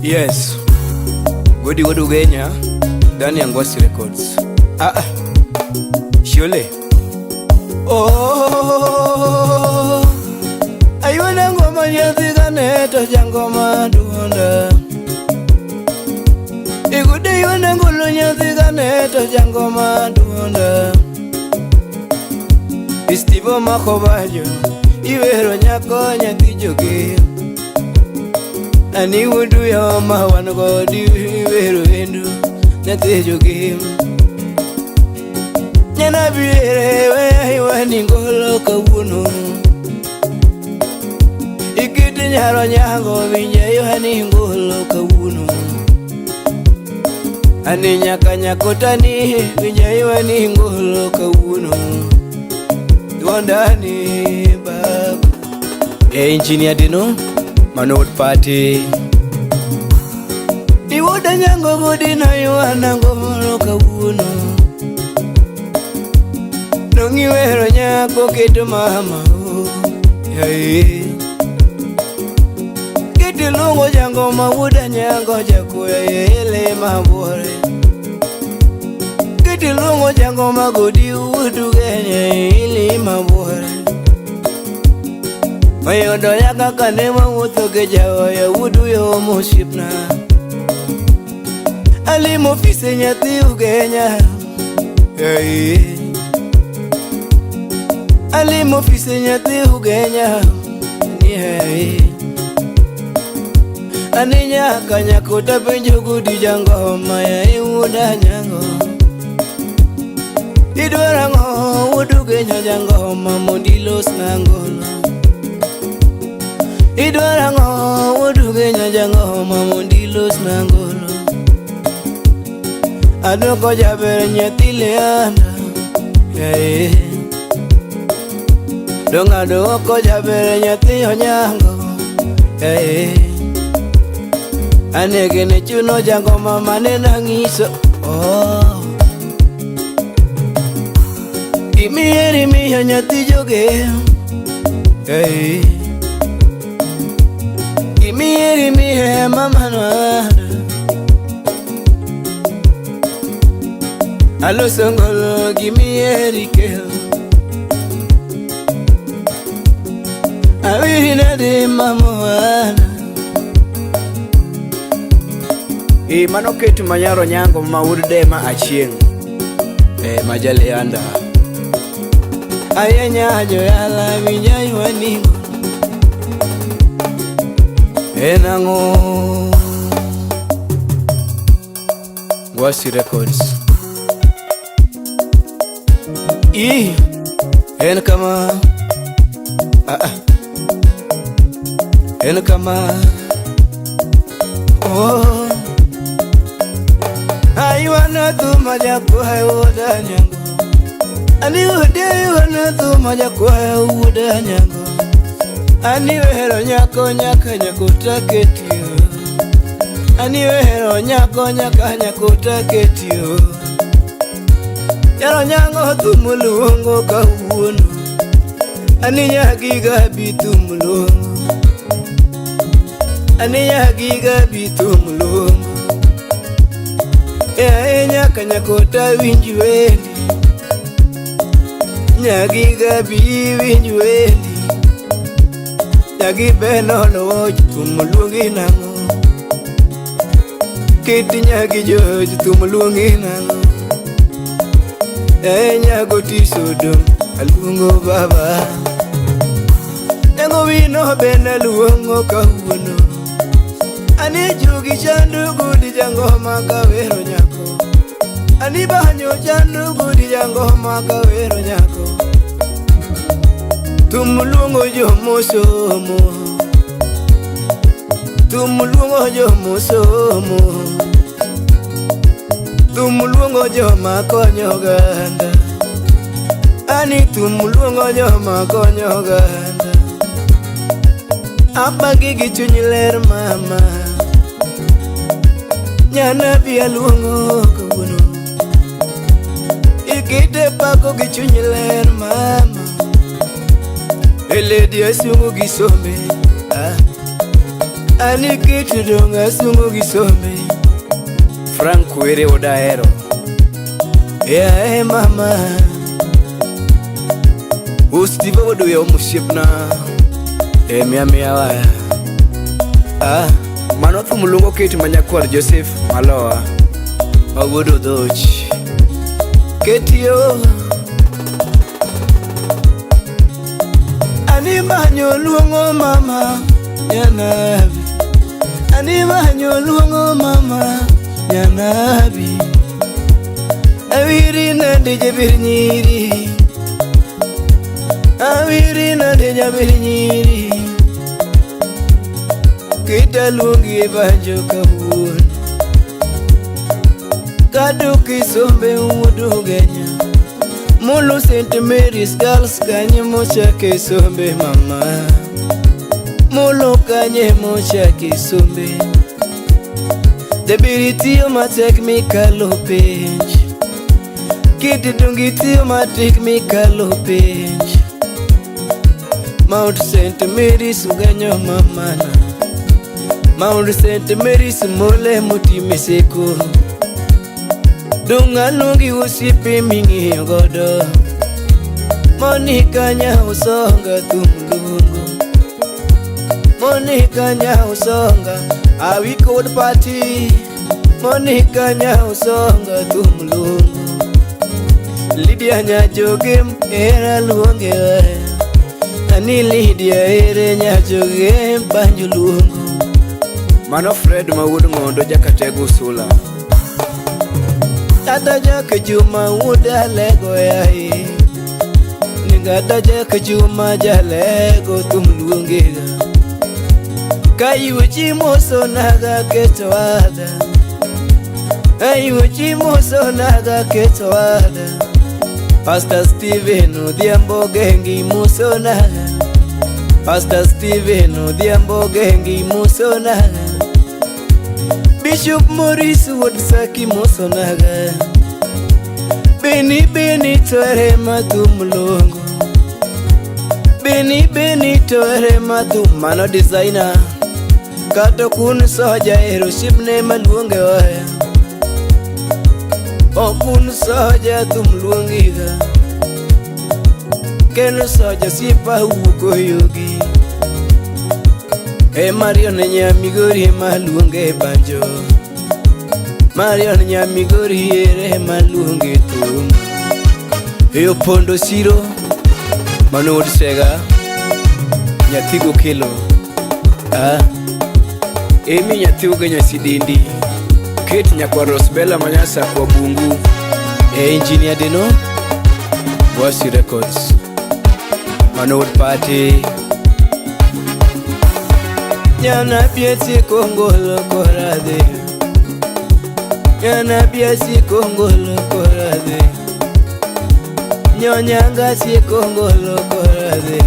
Yes. Godi Wuod Ugenya, ndani ya Ngwasi Records. Ah, ah. Shole. Oh. Ayuona ngoma nyathi kaneto jangoma duonda. Igude yuona ngolo nyathi kaneto jangoma duonda. Istivo makobajo, iwero nyako nyathi joge. Ani wudu yo ma wan godi iwero endu nyathi joge. Nyana biere we iwani ngolo kawuono. Ikiti nyaro nyango winje iwani ngolo kawuono. Ani nyaka nyakotani winje iwani ngolo kawuono. Duondani baba. E engineer Dino, Manod Party. Iwuoda nyango godina iwana ngolo kawuono. Nong'iwero nyako keto mama o yae. Kiti luongo jangoma wuoda nyango jakuya ele mabuore. Kiti luongo jangoma godi wuod Ugenya ili mabuore. Mayudo ya kaka ne wawuotho gi jaoya wuod uyo mosiepna. Alimo ofise nyathi Ugenya. Yae. Alimo ofise nyathi Ugenya. Ni Ani nyaka nyakota penjo gudi jangoma ya wuoda nyango. Idwaro ang'o wuod Ugenya jangoma mondo ilos na ngolo. Idwaro ang'o wuod Ugenya jangoma mondo ilos na ngolo. Adwoko jaber nyathi Leanda. Yae. Dong' adwoko jaber nyathi Onyango. Yae. Anege ne chuno jangoma mane nang'iso. Oh. Gimieri miyo nyathi joge. Hey. Gimieri miyo mama nwada. Aloso ngolo gimieri kel. Awiri nade mama wana. E mano ketu manyaro nyango ma wuod dema achieng'. E majalianda. Ayenya joyala winja ywaningo. En ang'o? Ngwasi Records. I en kama. Ah, ah. En kama. Oh. Aywana thuma jakwayo wuoda nyango. Ani wuode aywana thuma jakwayo wuoda nyango. Ani wero nyako nyaka nyakota ketio. Ani wero nyako nyaka nyakota ketio. Yaro nyango thum luongo kawuono. Ani nyagi gabi thum luongo. Ani nyagi gabi thum luongo. E nyaka nyakota winj wendi. Nyagi gabi winj wendi. Nyagi benono wach thum luongi nang'o. Kit nyagi joj thum luongi nang'o. E nyago tiso dong aluongo baba. Nyago wino bende aluongo kawuono. Ani jugi chandu gudi jangoma kawero nyako. Ani banyo chandu gudi jangoma kawero nyako. Thum luongo jomosomo. Thum luongo jomosomo. Thum luongo joma konyo oganda. Ani thum luongo joma konyo oganda. Apaki gi chuny ler mama. Nyanabi aluongo kawuono. Ikite pako gi chuny ler mama. Eledi asungu gi sombe. Ah. Ani kiti donga sungu gi sombe. Frank Were odahero. Yeah, mama. Steve Oduya osiepna. E miya miya waya. Ah, mano thum luongo Kate ma nyakwar Joseph Malowa. Ma wuod Odhoch. Ketio. Ani manyo luongo mama nyanabi. Ani manyo luongo mama nyanabi. Awiri nande jabir nyiri. Awiri nande jabir nyiri. Kita luongi e banjo kawuono. Kado kisombe wuod Ugenya. Molo St. Mary's Girls kanye mochake sombe mama. Molo kanye mochake sombe. Jabiri tiyo matek mikalo penj. Kiti dungi tiyo matek mikalo penj. Mount St. Mary's Ugenya mamana. Mount St. Mary's mole motime seko. Donga luongi osiepe ming'iyo godo. Monica Nyausonga thum luongo. Monica Nyausonga awi kod party. Monica Nyausonga thum luongo. Lydia Nyajogem era luonge waya. Ani Lydia ere Nyajogem banjo luongo. Mano Fred ma wuod Ng'ondo jakatego Usula. Tata Jack Juma wuod Alego yaye. Nigata Jack Juma jalego thum luongega. Kayuchi moso naga keto ada. Kayuchi moso naga keto ada. Pastor Steven Odhiambo gengi moso naga. Pastor Steven Odhiambo gengi moso naga. Bishop Maurice wuod Saki moso naga. Beni beni twere mathum luongo. Beni beni twere mathum mano designer. Kata kun soja ero osiepne maluonge waya. Okun soja thum luongiga. Kendo soja siepa wuok oyogi. E Marion Nyamigori maluonge banjo. Marion Nyamigori ere maluonge thum. E opondo siro mano wuod Sega. Nyathi gokelo. Ah. Emi nyathi Ugenya Sidendi. Kate nyakwar Rosbella manyasakwa Bungu. E engineer Deno. Wasi Records. Mano wuod party. Nyana biesi kongolo koradhe. Nyana biesi kongolo koradhe. Nyonyanga si kongolo koradhe.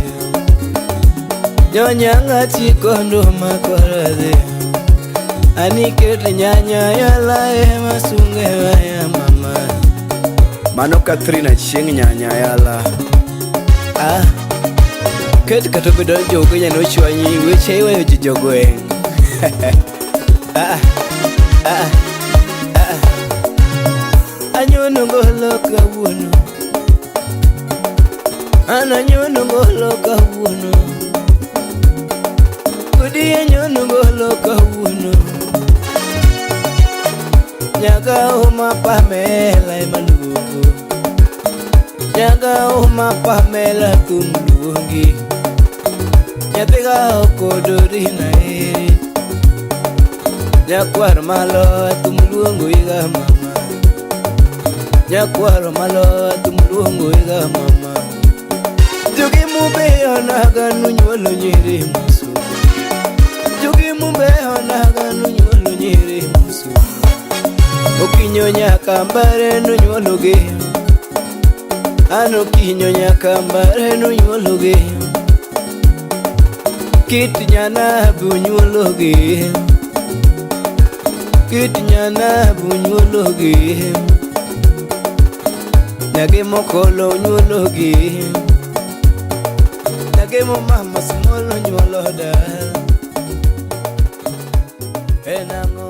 Nyonyanga si kondoma koradhe. Aniket nyanya yala e masunge waya mama. Mano Catherine Achieng' nyanya yala. Ah. Ket kata obedo ni jo Ugenya nochwanyi weche iweyo ji jogweng'. Ah, ah, ah. Anyono ngolo kawuono. An anyono ngolo kawuono. Kodi anyono ngolo kawuono. Nyaga uma Pamela ema luongo. Nyaga uma Pamela thum luongi. Nyathiga okodorina ere. Nyakwar malo thum luongo iga mama. Nyakwar malo thum luongo iga mama. Jogi mubeyo naga nunyuolo nyiri musu. Jogi mubeyo naga nunyuolo nyiri musu. Okinyo nyaka mbare nunyuolo gi. An okinyo nyaka mbare nunyuolo gi. Kit nyanabu nyuolo gi. Kit nyanabu nyuolo gi. Nyage mokolo nyuolo gi. Nyage mo mama smolo nyuolo dal. En ang'o?